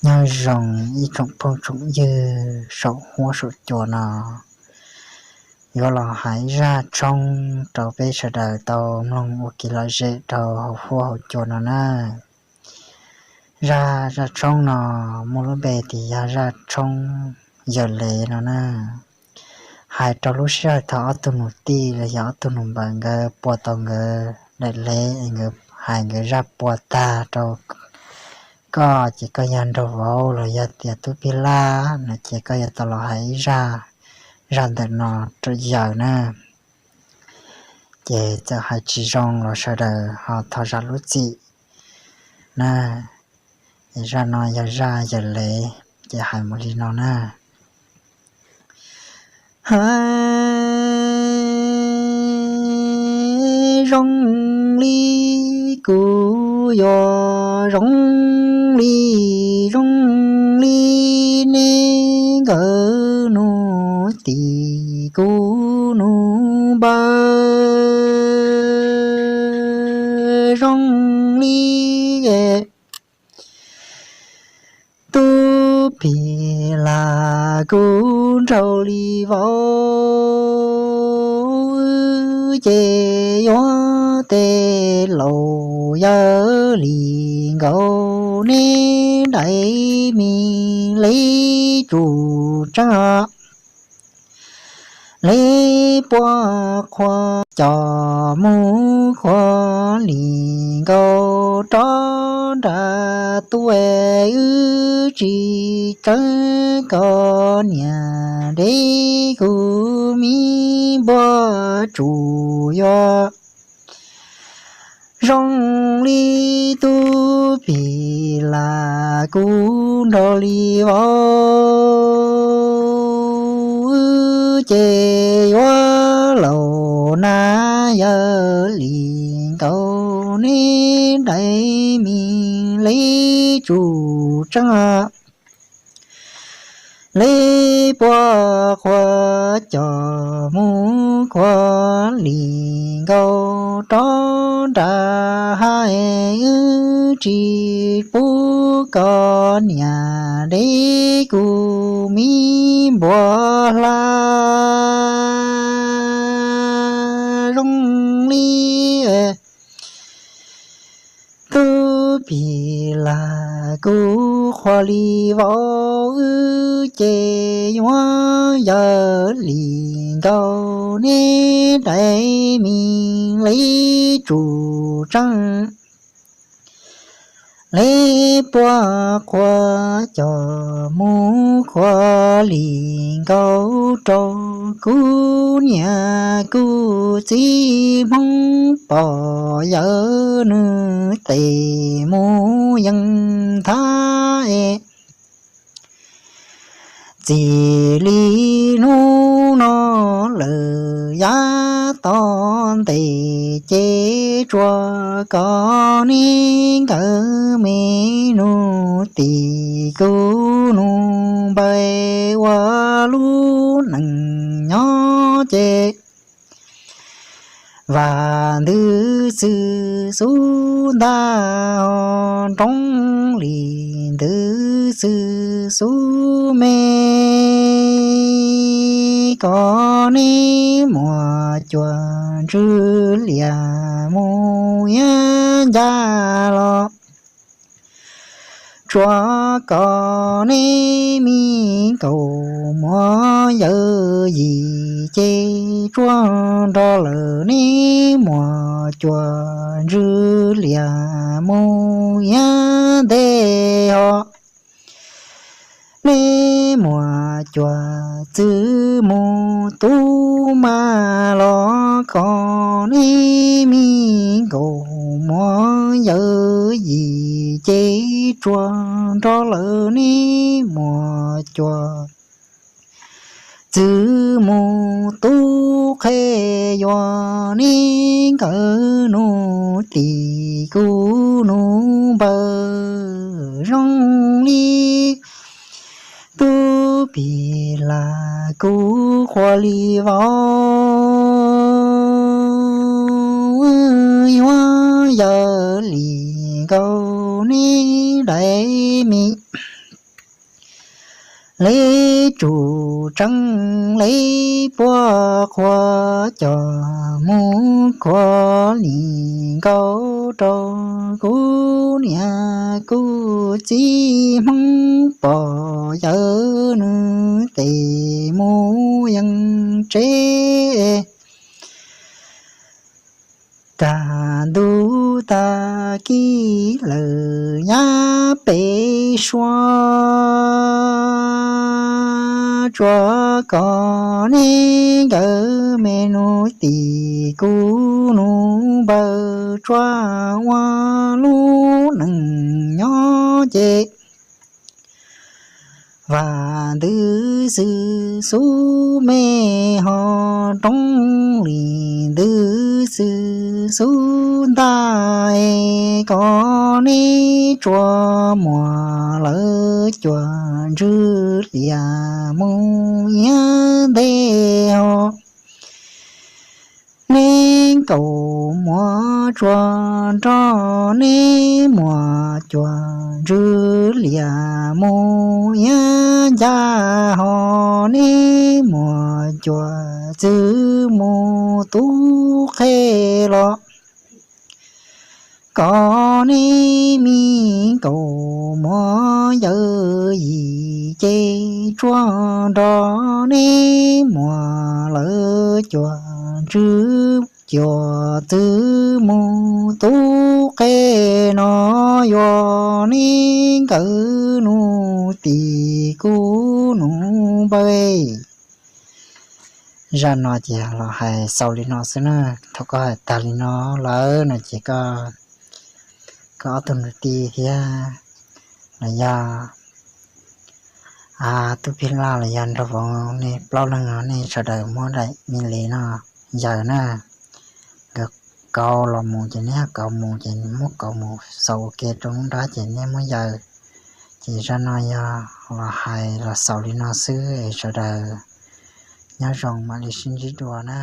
Nyob zoo ib tsoom phooj tsoom ywg saum huab saum cua no, yuav los hais zaj tshoob rau peb sawv daws tau mloog ua kev lom zem rau hauv huab hauv cua no na. Zaj, zaj tshoob no muaj lub npe tias yog zaj tshoob Yawm Lev no na. Hais rau lub sij hawm thaum ob tug nus tij los yog ob tug nus npawg nkawd pua tau nkawd daim lev, nkawd hais nkawd zaj pua tag rau koj ces koj yog nraug vauv los yog tias tub pig lab no ces koj yuav tau los hais ib zaj, zaj ntawm no rau yawm na. Ces txawm hais tsis zoo los sawv daws ho thov zam lub txim na. Zaj no yog zaj Yawm Lev, ces hais mus li no na. Hais zoo li kuv yuav zoo li, zoo li nej nkawd nus tim kuv nus npawg, zoo li tub pig las kuv nraug li vauv, ces yuav tej laus yawg li nkaus, nej daim me li tsum tseeb, li puab qhua coj mus qhuav li nkaus rov nrad tuaj, wb tsis tseeb koj niam deb kuv me npua tsum yuav zoo li tub pig las kuv nraug li vauv, ces yuav laus na yawg li nkaus, nej daim me li tsum tseeb, li puab qhua coj mus qhuav li nkaus rov nrad, hais wb tsis pub koj niam deb kuv me npua hla zoo li tub pig las kuv qhua li vauv, wb ces yuav yawg li nkaus, nej daim me li tsum tseeb, li puab qhua coj mus qhuav li nkaus rau kuv niam kuv txiv Hmoob pog yawg, nws tes mus yees thab es txij li hnub no lawm yav tom ntej ces tsuas kom nej nkawd me nus tim kuv nus npawg ua lub neej nyob ces vam ntws xwm xub ntag, nroo li ntws xwm xub me, kom nej muaj cuag ntswg lias mus iab ncaj los tsuas kom nej me nkaus muaj yawm yim ces tsuas nrog lawm nej muaj cuag ntswg lias mus iab ntej ho. Nej muaj cuag txwv mus tub mas los kom nej me nkaus muaj yawm yim ces tsuas nrog lawm nej muaj cuag txwv mus tub qhe yuav nej nkawd nus tim kuv nus npawg zoo li tub pig las kuv qhua li vauv, yuav yawm li nkaus nej daim me leb tsum tseeb leb puab qhua coj mus khuav li nkaus rau kuv niam kuv txiv Hmoob pog yawm nws tes mus yeej tsev tag ntuj tag kis lawm nyab pem suab tsuas kom neb nkawd me nus tim kuv nus npawg tsuas ua lub neej nyob ces vam ntws xwb xub me ho roob li ntws xwb xub ntaj es kom neb tsuas muab lawv cuam ntswg lias mus iab ntej ho neb nkaum muab tsuas nrog neb muab cuam ntswg lias mus iab ncaj ho neb muab cuam txwv mus tub qhe los kom neb me nkaum muab yawm yim ces tsuas nrog neb muab lawv cuam ntswg cuam txwv mus tub qhe no yuav neb nkawd nus tim kuv nus npawg. Zaj no ces los hais xaus li no xwb na. Thaum koj hais tag li no lawm no ces koj, koj ob tug nus tij thiab los yog tub Phij Laj los yog nraug vauv, nej plaub leeg no nej sawv daws muab daim me li no yaws na. Nkawd kauv los mus ces neb kauv mus ces muab kauv mus xaus ua ke rau lub nrab ces neb muab yaws. Ces zaj no yog los hais los xaus li no xwb es sawv daws nyob zoo mam li sib ntsib dua na.